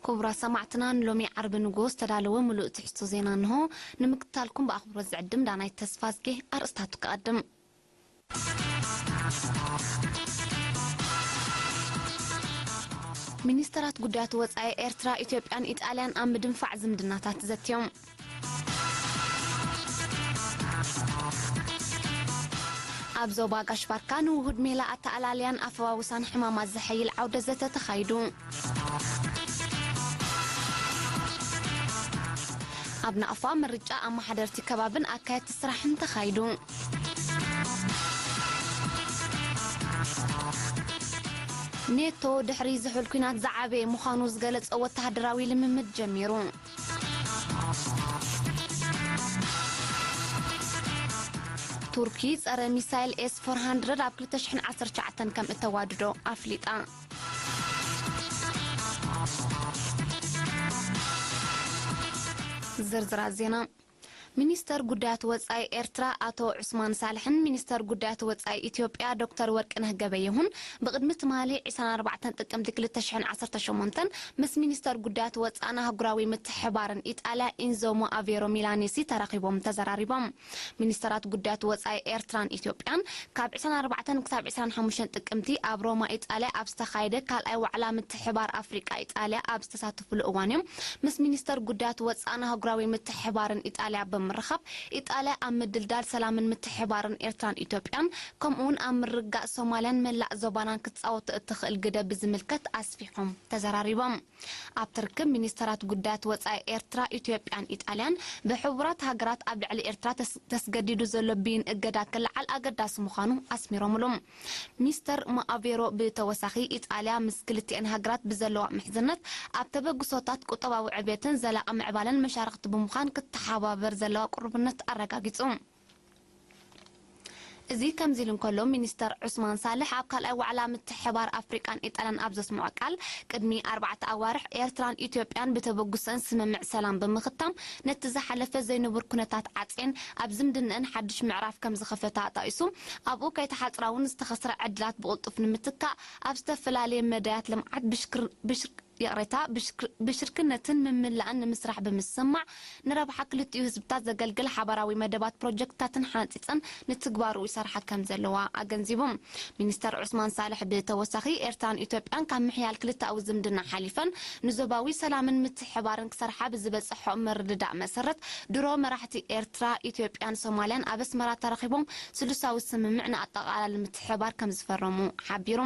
ክቡራት ሰማዕትና፣ ንሎሚ ዓርቢ ንግሆ ዝተዳለወ ምሉእ ትሕዝቶ ዜና እንሆ። ንምክትታልኩም ብኣኽብሮት ዝዕድም ዳናይት ተስፋዝጌ። ኣርእስታቱ ክቐድም። ሚኒስተራት ጉዳያት ወጻኢ ኤርትራ፣ ኢትዮጵያን ኢጣልያን ኣብ ምድንፋዕ ዝምድናታት ዘትዮም። ኣብ ዞባ ጋሽ ባርካ ንውሁድ ሜላ ኣተኣላልያን ኣፈዋውሳን ሕማማት ዘሐይል ዓውደ ዘተ ተኻይዱ። ኣብ ናቕፋ ምርጫ ኣመሓደርቲ ከባብን ኣካየድቲ ስራሕን ተኻይዱ። ኔቶ ድሕሪ ዝሑል ኲናት ዝዓበየ ምዃኑ ዝገለጸ ወተሃደራዊ ልምምድ ጀሚሩ። ቱርኪ ጸረ ሚሳይል ኤስ ፎር ሃንድረድ ኣብ ክልተ ሽሕን ዓሰርተ ትሽዓተን ከም እተዋድዶ ኣፍሊጣ። ዝርዝራት ዜና። ሚኒስተር ጉዳያት ወጻኢ ኤርትራ ኣቶ ዑስማን ሳልሕን ሚኒስተር ጉዳያት ወጻኢ ኢትዮጵያ ዶክተር ወርቅነህ ገበየሁን ብቕድሚ ትማሊ ዕስራን ኣርባዕተን ጥቅምቲ ክልተ ሽሕን ዓሰርተ ሸሞንተን ምስ ሚኒስተር ጉዳያት ወጻእን ኣህጉራዊ ምትሕብባርን ኢጣልያ ኢንዞ ሞኣቬሮ ሚላኔሲ ተራኺቦም ተዘራሪቦም። ሚኒስተራት ጉዳያት ወጻኢ ኤርትራን ኢትዮጵያን ካብ ዕስራን ኣርባዕተን ክሳብ ዕስራን ሓሙሽተን ጥቅምቲ ኣብ ሮማ ኢጣልያ ኣብ ዝተኻየደ ካልኣይ ዋዕላ ምትሕብባር ኣፍሪቃ ኢጣልያ ኣብ ዝተሳተፉሉ እዋን እዮም ምስ ሚኒስተር ጉዳያት ወጻእን ኣህጉራዊ ምትሕብባርን ኢጣልያ ብምርኻብ፣ ኢጣልያ ኣብ ምድልዳል ሰላምን ምትሕብባርን ኤርትራን ኢትዮጵያን፣ ከምኡውን ኣብ ምርግጋእ ሶማልያን መላእ ዞባናን ክትጻወቶ እትኽእል ግደ ብዝምልከት ኣስፊሖም ተዘራሪቦም። ኣብቲ ርክብ፣ ሚኒስተራት ጉዳያት ወጻኢ ኤርትራ፣ ኢትዮጵያን ኢጣልያን፣ ብሕቡራት ሃገራት ኣብ ልዕሊ ኤርትራ ተስ-፣ ተስገዲዱ ዘሎ ብይን እገዳ ክለዓል ኣገዳሲ ምዃኑ ኣስሚሮምሉ። ሚስተር ማኣቬሮ ብተወሳኺ፣ ኢጣልያ ምስ ክልቲኤን ሃገራት ብዘለዋ ምሕዝነት ኣብ ተበግሶታት ቁጠባዊ ዕብየትን ዘላቒ ምዕባለን መሻርኽቲ ብምዃን ክትተሓባበር ዘለዋ ቅሩብነት ኣረጋጊጹ። እዚ ከምዚ ኢሉ እንከሎ፣ ሚኒስተር ዑስማን ሳልሕ ኣብ ካልኣይ ዋዕላ ምትሕብባር ኣፍሪቃን ኢጣልያን ኣብ ዘስምዖ ቃል፣ ቅድሚ ኣርባዕተ ኣዋርሕ ኤርትራን ኢትዮጵያን ብተበግሶን ስምምዕ ሰላም ብምኽታም፣ ነቲ ዝሓለፈ ዘይንቡር ኩነታት ዓጽየን ኣብ ዝምድንአን ሓድሽ ምዕራፍ ከም ዝኸፈታ ጠቒሱ፣ ኣብኡ ከይተሓጽራ እውን ዝተኸስረ ዕድላት ብቕልጡፍ ንምትካእ ኣብ ዝተፈላለየ መዳያት ልምዓት ብሽክር-፣ ብሽር-፣ ይቕሬታ፣ ብሽክር-፣ ብሽርክነትን ምምላእን ንምስራሕ ብምስማዕ፣ ንረብሓ ክልቲኡ ህዝብታት ዘገልግል ሓባራዊ መደባት ፕሮጀክትታትን ሓንጺጸን ንትግባሩ ይሰርሓ ከም ዘለዋ ኣገንዚቡ። ሚኒስተር ዑስማን ሳልሕ ብተወሳኺ፣ ኤርትራን ኢትዮጵያን ካብ ምሕያል ክልተኣዊ ዝምድና ሓሊፈን ንዞባዊ ሰላምን ምትሕባርን ክሰርሓ ብዝበጸሖ ምርድዳእ መሰረት፣ ድሮ መራሕቲ ኤርትራ፣ ኢትዮጵያን ሶማልያን ኣብ ኣስመራ ተራኺቦም ስሉሳዊ ስምምዕ ንኣጠቓላሊ ምትሕባር ከም ዝፈረሙ ሓቢሩ።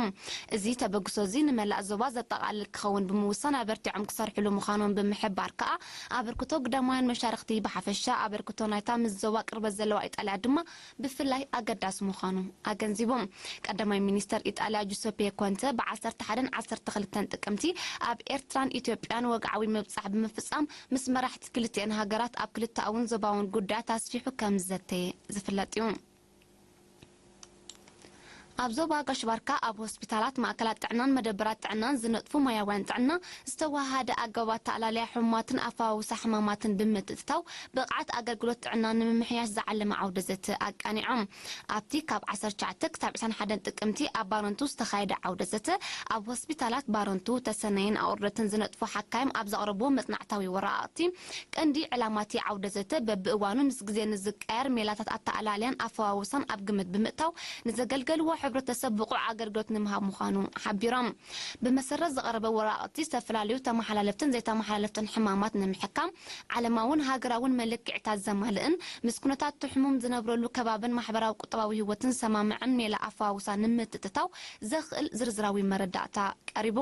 እዚ ተበግሶ እዚ ንመላእ ዞባ ዘጠቓልል ክኸውን ብምውሳን ኣበርቲዖም ክሰርሕሉ ምዃኖም ብምሕባር ከኣ ኣበርክቶ ግዳማውያን መሻርኽቲ ብሓፈሻ ኣበርክቶ ናይታ ምስ ዞባ ቅርበት ዘለዋ ኢጣልያ ድማ ብፍላይ ኣገዳሲ ምዃኑ ኣገንዚቡ። ቀዳማይ ሚኒስተር ኢጣልያ ጁሰፔ ኮንተ ብ ዓሰርተ ሓደን ዓሰርተ ክልተን ጥቅምቲ ኣብ ኤርትራን ኢትዮጵያን ወግዓዊ ምብጻሕ ብምፍጻም ምስ መራሕቲ ክልቲኤን ሃገራት ኣብ ክልተኣውን ዞባውን ጉዳያት ኣስፊሑ ከም ዝዘተየ ዝፍለጥ እዩ። ኣብ ዞባ ጋሽ ባርካ ኣብ ሆስፒታላት፣ ማእከላት ጥዕናን መደበራት ጥዕናን ዝነጥፉ ሞያውያን ጥዕና ዝተወሃሃደ ኣገባብ ኣተኣላልያ ሕሙማትን ኣፈዋውሳ ሕማማትን ብምትእትታው ብቕዓት ኣገልግሎት ጥዕና ንምምሕያሽ ዝዓለመ ዓውደ ዘተ ኣቃኒዖም። ኣብቲ ካብ ዓሰርተ ትሽዓተ ክሳብ ዕስራን ሓደን ጥቅምቲ ኣብ ባረንቱ ዝተኻየደ ዓውደ ዘተ፣ ኣብ ሆስፒታላት ባረንቱ፣ ተሰነይን ኣቑርደትን ዝነጥፉ ሓካይም ኣብ ዘቕረብዎ መጽናዕታዊ ወረቓቕቲ፣ ቀንዲ ዕላማ እቲ ዓውደ ዘተ በብእዋኑ ምስ ግዜ ንዝቀያየር ሜላታት ኣተኣላልያን ኣፈዋውሳን ኣብ ግምት ብምእታው፣ ንዘገልገልዎ ሕብረተሰብ ብቑዕ ኣገልግሎት ንምሃብ ምዃኑ ሓቢሮም። ብመሰረት ዝቐረበ ወረቓቕቲ፣ ዝተፈላለዩ ተመሓላለፍትን ዘይተመሓላለፍትን ሕማማት ንምሕካም፣ ዓለማውን ሃገራውን መለክዒታት ዘማልእን ምስ ኩነታት እቲ ሕሙም ዝነብረሉ ከባብን ማሕበራዊ ቁጠባዊ ህይወትን ዝሰማምዕን ሜላ ኣፈዋውሳ ንምትእትታው ዘኽእል ዝርዝራዊ መረዳእታ ቀሪቡ።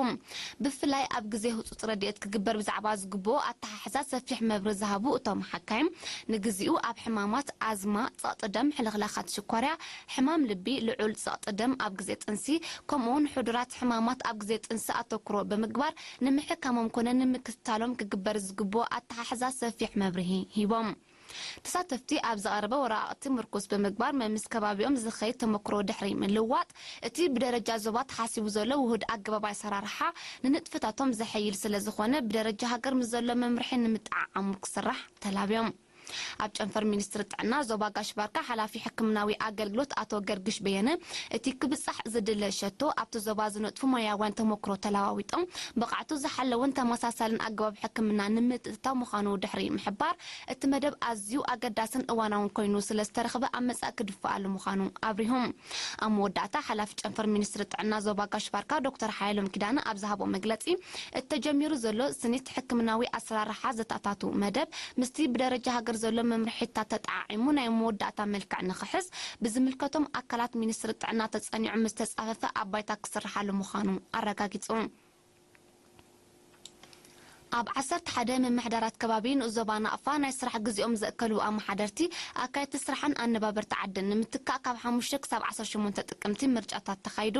ብፍላይ ኣብ ግዜ ህጹጽ ረድኤት ክግበር ብዛዕባ ዝግብኦ ኣተሓሕዛ ሰፊሕ መብርሂ ዝሃቡ እቶም ሓካይም፣ ንግዚኡ ኣብ ሕማማት ኣዝማ፣ ጸቕጢ ደም፣ ሕልኽላኻት ሽኮርያ፣ ሕማም ልቢ፣ ልዑል ጸቕጢ ደም ኣብ ግዜ ጥንሲ፣ ከምኡውን ሕዱራት ሕማማት ኣብ ግዜ ጥንሲ ኣተኩሮ ብምግባር፣ ንምሕካሞም ኮነ ንምክትታሎም ክግበር ዝግብኦ ኣተሓሕዛ ሰፊሕ መብርሂ ሂቦም። ተሳተፍቲ ኣብ ዝቐረበ ወረቓቕቲ ምርኩስ ብምግባር፣ መምስ ከባቢኦም ዝኸይድ ተመክሮ ድሕሪ ምልዋጥ፣ እቲ ብደረጃ ዞባ ተሓሲቡ ዘሎ ውሁድ ኣገባብ ኣሰራርሓ ንንጥፈታቶም ዘሐይል ስለ ዝኾነ፣ ብደረጃ ሃገር ምስ ዘሎ መምርሒ ንምጥዓዓሙ ክስራሕ ተላብዮም። ኣብ ጨንፈር ሚኒስትሪ ጥዕና ዞባ ጋሽ ባርካ ሓላፊ ሕክምናዊ ኣገልግሎት ኣቶ ገርግሽ በየነ፣ እቲ ክብጻሕ ዝድለ ሸቶ ኣብቲ ዞባ ዝነጥፉ ሞያውያን ተመክሮ ተለዋዊጦም ብቕዓቱ ዝሓለውን ተመሳሳልን ኣገባብ ሕክምና ንምትእትታው ምዃኑ ድሕሪ ምሕባር፣ እቲ መደብ ኣዝዩ ኣገዳስን እዋናውን ኮይኑ ስለ ዝተረኽበ ኣብ መጻኢ ክድፍኣሉ ምዃኑ ኣብሪሆም። ኣብ መወዳእታ ሓላፊ ጨንፈር ሚኒስትሪ ጥዕና ዞባ ጋሽ ባርካ ዶክተር ሓየሎም ኪዳነ ኣብ ዝሃቦ መግለጺ፣ እተጀሚሩ ዘሎ ስኒት ሕክምናዊ ኣሰራርሓ ዘተኣታቱ መደብ ምስቲ ብደረጃ ሃገር ዘሎ መምርሒታት ተጠዓዒሙ ናይ መወዳእታ መልክዕ ንኽሕዝ ብዝምልከቶም ኣካላት ሚኒስትሪ ጥዕና ተጸኒዑ ምስ ተጻፈፈ ኣብ ባይታ ክስርሓሉ ምዃኑ ኣረጋጊጹ። ኣብ ዓሰርተ ሓደ ምምሕዳራት ከባቢ ንኡስ ዞባ ናቕፋ ናይ ስራሕ ግዜኦም ዘእከሉ ኣመሓደርቲ ኣካየድቲ ስራሕን ኣነባበርቲ ዓድን ንምትካእ ካብ ሓሙሽተ ክሳብ ዓሰርተ ሸሞንተ ጥቅምቲ ምርጫታት ተኻይዱ።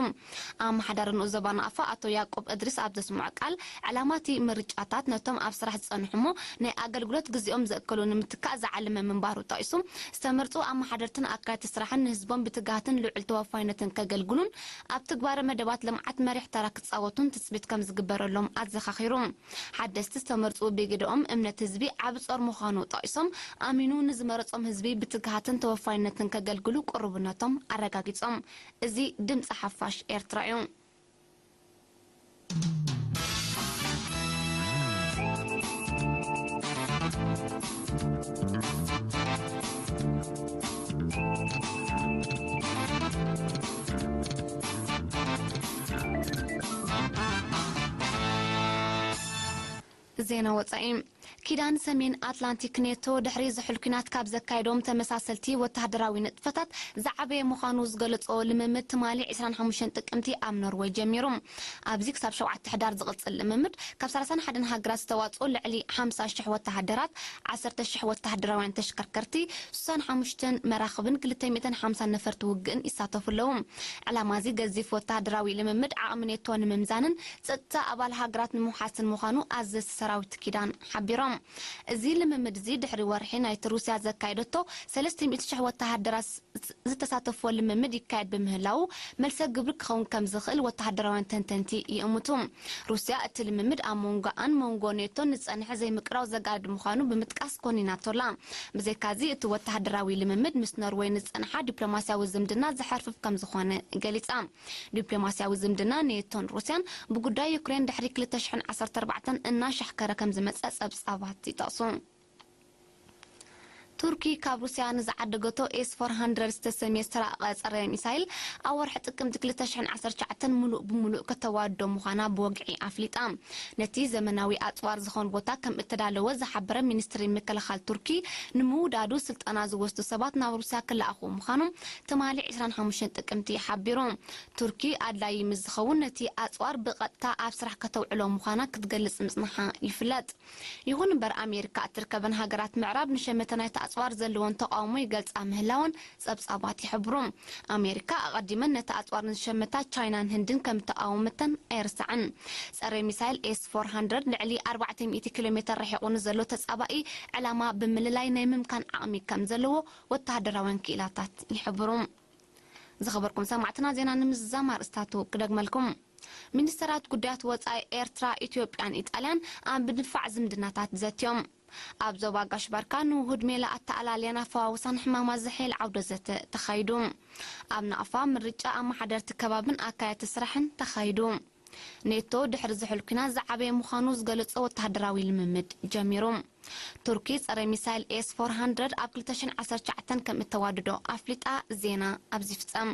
ኣመሓዳሪ ንኡስ ዞባ ናቕፋ ኣቶ ያዕቆብ እድሪስ ኣብ ዘስምዖ ቃል፣ ዕላማ እቲ ምርጫታት ነቶም ኣብ ስራሕ ዝጸንሑ እሞ ናይ ኣገልግሎት ግዜኦም ዘእከሉ ንምትካእ ዝዓለመ ምንባሩ ጠቒሱ፣ ዝተመርጹ ኣመሓደርትን ኣካየድቲ ስራሕን ንህዝቦም ብትግሃትን ልዑል ተወፋይነትን ከገልግሉን ኣብ ትግባረ መደባት ልምዓት መሪሕ ተራ ክጻወቱን ትጽቢት ከም ዝግበረሎም ኣዘኻኺሩ። ሓደስቲ ዝተመርጹ ብግደኦም እምነት ህዝቢ ዓቢ ጾር ምዃኑ ጠቒሶም፣ ኣሚኑ ንዝመረጾም ህዝቢ ብትግሃትን ተወፋይነትን ከገልግሉ ቅሩብነቶም ኣረጋጊጾም። እዚ ድምጺ ሓፋሽ ኤርትራ እዩ። ዜና ወጻኢ። ኪዳን ሰሜን ኣትላንቲክ ኔቶ ድሕሪ ዝሑል ኲናት ካብ ዘካየዶም ተመሳሰልቲ ወተሃደራዊ ንጥፈታት ዝዓበየ ምዃኑ ዝገለጾ ልምምድ ትማሊ ዕስራን ሓሙሽተን ጥቅምቲ ኣብ ኖርወይ ጀሚሩ። ኣብዚ ክሳብ ሸውዓተ ሕዳር ዝቕጽል ልምምድ ካብ ሰላሳን ሓደን ሃገራት ዝተዋጽኡ ልዕሊ ሓምሳ ሽሕ ወተሃደራት፣ ዓሰርተ ሽሕ ወተሃደራውያን ተሽከርከርቲ፣ ስሳን ሓሙሽተን መራኽብን ክልተ ሚእትን ሓምሳን ነፈርቲ ውግእን ይሳተፉ ኣለዉ። ዕላማ እዚ ገዚፍ ወተሃደራዊ ልምምድ ዓቕሚ ኔቶ ንምምዛንን ጸጥታ ኣባል ሃገራት ንምውሓስን ምዃኑ ኣዘዝቲ ሰራዊት ኪዳን ሓቢሮም። እዚ ልምምድ እዚ ድሕሪ ወርሒ ናይቲ ሩስያ ዘካየደቶ ሰለስተ ሚእቲ ሽሕ ወተሃደራት ዝተሳተፍዎ ልምምድ ይካየድ ብምህላዉ፣ መልሰ ግብሪ ክኸውን ከም ዝኽእል ወተሃደራውያን ተንተንቲ ይእምቱ። ሩስያ እቲ ልምምድ ኣብ መንጎኣን መንጎ ኔቶን ዝጸንሐ ዘይምቅራው ዘጋድድ ምዃኑ ብምጥቃስ ኮኒናቶ ኣላ። ብዘይካዚ፣ እቲ ወተሃደራዊ ልምምድ ምስ ኖርወይ ንዝጸንሓ ዲፕሎማስያዊ ዝምድና ዘሐርፍፍ ከም ዝኾነ ገሊጻ። ዲፕሎማስያዊ ዝምድና ኔቶን ሩስያን ብጉዳይ ዩክሬን ድሕሪ ክልተ ሽሕን ዓሰርተ ኣርባዕተን እናሻሕከረ ከም ዝመጸ ጸብጻባት ይጠቕሱ። ቱርኪ ካብ ሩስያ ንዝዓደገቶ ኤስ ፎር ሃንድረድ ዝተሰምየ ዝተራቐቐ ጸረ ሚሳይል ኣብ ወርሒ ጥቅምቲ ክልተ ሽሕን ዓሰርተ ትሽዓተን ምሉእ ብምሉእ ከተዋድዶ ምዃና ብወግዒ ኣፍሊጣ። ነቲ ዘመናዊ ኣጽዋር ዝኾን ቦታ ከም እተዳለወ ዝሓበረ ሚኒስትሪ ምክልኻል ቱርኪ፣ ንምውዳዱ ስልጠና ዝወስዱ ሰባት ናብ ሩስያ ክለኣኹ ምዃኖም ትማሊ ዕስራን ሓሙሽተን ጥቅምቲ ሓቢሩ። ቱርኪ ኣድላዪ ምስ ዝኸውን ነቲ ኣጽዋር ብቐጥታ ኣብ ስራሕ ከተውዕሎ ምዃና ክትገልጽ ምጽንሓ ይፍለጥ። ይኹን እምበር፣ ኣሜሪካ እትርከበን ሃገራት ምዕራብ ንሸመተ ናይቲ ኣጽዋር ዘለወን ተቓውሞ ይገልጻ ምህላወን ጸብጻባት ይሕብሩ። ኣሜሪካ ኣቐዲመን ነቲ ኣጽዋር ንዝሸመታ ቻይናን ህንድን ከም እተቓወመተን ኣይርሳዕን። ጸረ ሚሳይል ኤስ ፎር ሃንድረድ ልዕሊ ኣርባዕተ ሚእቲ ኪሎ ሜተር ርሒቑ ንዘሎ ተጻባኢ ዕላማ ብምልላይ ናይ ምምካን ዓቕሚ ከም ዘለዎ ወተሃደራውያን ክኢላታት ይሕብሩ። ዝኸበርኩም ሰማዕትና፣ ዜና ንምዝዛም ኣርእስታቱ ክደግመልኩም። ሚኒስተራት ጉዳያት ወጻኢ ኤርትራ፣ ኢትዮጵያን ኢጣልያን ኣብ ምድንፋዕ ዝምድናታት ዘትዮም። ኣብ ዞባ ጋሽ ባርካ ንውሁድ ሜላ ኣተኣላልያን ኣፈዋውሳን ሕማማት ዝሕይል ዓውደ ዘተ ተኻይዱ። ኣብ ናቕፋ ምርጫ ኣመሓደርቲ ከባብን ኣካየድቲ ስራሕን ተኻይዱ። ኔቶ ድሕሪ ዝሑል ኲናት ዝዓበየ ምዃኑ ዝገለጾ ወተሃደራዊ ልምምድ ጀሚሩ። ቱርኪ ጸረ ሚሳይል ኤስ ፎር ሃንድረድ ኣብ ክልተ ሽሕን ዓሰርተ ትሽዓተን ከም እተዋድዶ ኣፍሊጣ። ዜና ኣብዚ ፍጸም።